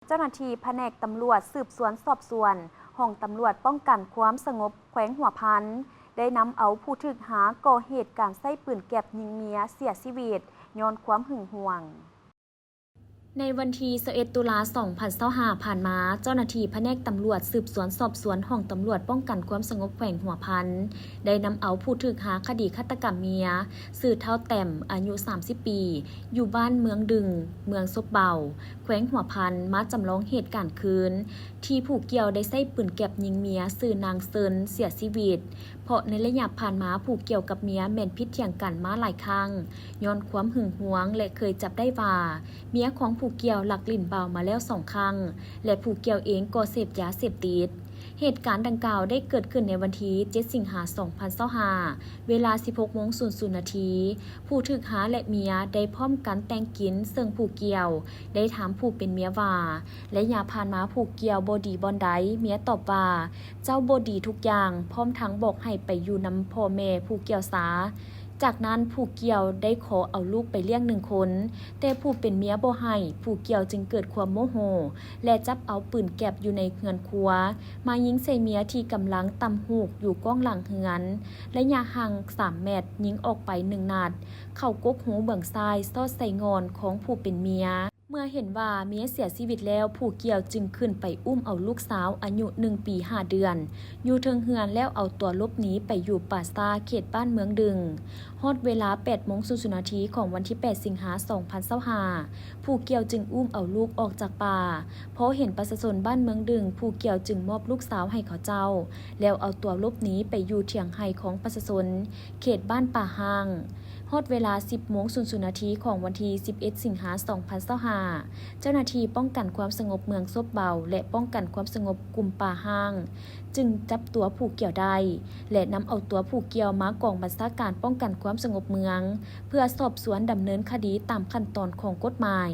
ເຈົ້າໜ້າທີ່ພະແນກຕຳຫຼວດສືບສວນສອບສວນ ຫ້ອງຕຳຫຼວດປ້ອງກັນຄວາມສະຫງົບແຂວງຫົວພັນ ໄດ້ນຳເອົາຜູ້ຖືກຫາກໍ່ເຫດການໃຊ້ປືນແກັບຍິງເມຍເສຍຊີວິດ ຍ້ອນຄວາມຫຶງຫວງ. ໃນວັນທີຊາວເອັດ ຕຸລາ ສອງພັນຊາວຫ້າ ຜ່ານມາ, ເຈົ້າໜ້າທີ່ພະແນກຕຳຫຼວດສືບສວນສອບສວນ ຫ້ອງຕຳຫຼວດປ້ອງກັນຄວາມສະຫງົບແຂວງຫົວພັນ ໄດ້ນຳເອົາຜູ້ຖືກຫາຄະດີຄາດຕະກຳເມຍ ຊື່ທ້າວແຕ້ມ ອາຍຸ ສາມສິບ ປີ ຢູ່ບ້ານເມືອງດຶງ ເມືອງສົບເບົາ ແຂວງຫົວພັນ ມາຈຳລອງເຫດການຄືນ ທີ່ຜູ້ກ່ຽວໄດ້ໃຊ້ປືນແກັບຍິງເມຍ ຊື່ນາງເຊີນ ເສຍຊີວິດ ເພາະໃນໄລຍະຜ່ານມາ ຜູ້ກ່ຽວກັບເມຍແມ່ນຜິດຖຽງກັນມາຫຼາຍຄັ້ງ ຍ້ອນຄວາມຫຶງຫວງ ແລະ ເຄີຍຈັບໄດ້ວ່າ ເມຍຂອງຜູ້ກ່ຽວລັກຫຼິ້ນເບົາມາແລ້ວສອງຄັ້ງ ແລະ ຜູ້ກ່ຽວເອງກໍເສບຢາເສບຕິດ. ເຫດການດັ່ງກ່າວໄດ້ເກີດຂຶ້ນໃນວັນທີ ເຈັດ ສິງຫາ ສອງພັນຊາວຫ້າ ເວລາ ສິບຫົກໂມງ ສູນນາທີ. ຜູ້ຖືກຫາ ແລະ ເມຍໄດ້ພ້ອມກັນແຕ່ງກິນ ເຊິ່ງຜູ້ກ່ຽວໄດ້ຖາມຜູ້ເປັນເມຍວ່າ ໄລຍະຜ່ານມາຜູ້ກ່ຽວບໍ່ດີບ່ອນໃດ? ເມຍຕອບວ່າ ເຈົ້າບໍ່ດີທຸກຢ່າງ, ພ້ອມທັງບອກໃຫ້ໄປຢູ່ນຳພໍ່ແມ່ຜູ້ກ່ຽວຊາ. ຈາກນັ້ນຜູ້ກ່ຽວໄດ້ຂໍເອົາລູກໄປລ້ຽງໜຶ່ງຄົນ, ແຕ່ຜູ້ເປັນເມຍບໍ່ໃຫ້, ຜູ້ກ່ຽວຈຶ່ງເກີດຄວາມໂມໂຫ ແລະ ຈັບເອົາປືນແກັບຢູ່ໃນເຮືອນຄົວ ມາຍິງໃສ່ເມຍທີ່ກຳລັງຕຳຫູກຢູ່ກ້ອງຫຼັງເຮືອນ, ໄລຍະຫ່າງສາມແມັດ, ຍິງອອກໄປໜຶ່ງນັດ ເຂົ້າກົກຫູເບື້ອງຊ້າຍ, ຊອດໃສ່ງ່ອນຂອງຜູ້ເປັນເມຍ. ເມື່ອເຫັນວ່າເມຍເສຍຊີວິດແລ້ວ, ຜູ້ກ່ຽວຈຶ່ງຂຶ້ນໄປອຸ້ມເອົາລູກສາວອາຍຸໜຶ່ງປີຫ້າເດືອນ ຢູ່ເທິງເຮືອນ ແລ້ວເອົາຕົວຫຼົບໜີໄປຢູ່ປ່າຊ້າເຂດບ້ານເມືອງດຶງ. ຮອດເວລາ ແປດໂມງ ສູນນາທີ ຂອງວັນທີ ແປດ ສິງຫາ ສອງພັນຊາວຫ້າ ຜູ້ກ່ຽວຈຶ່ງອຸ້ມເອົາລູກອອກຈາກປ່າ. ພໍເຫັນປະຊາຊົນບ້ານເມືອງດຶງ, ຜູ້ກ່ຽວຈຶ່ງມອບລູກສາວໃຫ້ເຂົາເຈົ້າ ແລ້ວເອົາຕົວຫຼົບໜີໄປຢູ່ຖຽງໄຮ່ຂອງປະຊາຊົນ ເຂດບ້ານປ່າຮ້າງ. ຮອດເວລາ ສິບໂມງ ສູນນາທີ ຂອງວັນທີ ສິບເອັດ ສິງຫາ ສອງພັນຊາວຫ້າ ເຈົ້າໜ້າທີ່ປ້ອງກັນຄວາມສະຫງົບເມືອງສົບເບົາ ແລະ ປ້ອງກັນຄວາມສະຫງົບກຸ່ມປ່າຮ້າງ ຈຶ່ງຈັບຕົວຜູ້ກ່ຽວໄດ້ ແລະ ນຳເອົາຕົວຜູ້ກ່ຽວມາກອງບັນຊາການປ້ອງກັນຄວາມສະຫງົບເມືອງ ເພື່ອສອບສວນດຳເນີນຄະດີຕາມຂັ້ນຕອນຂອງກົດໝາຍ.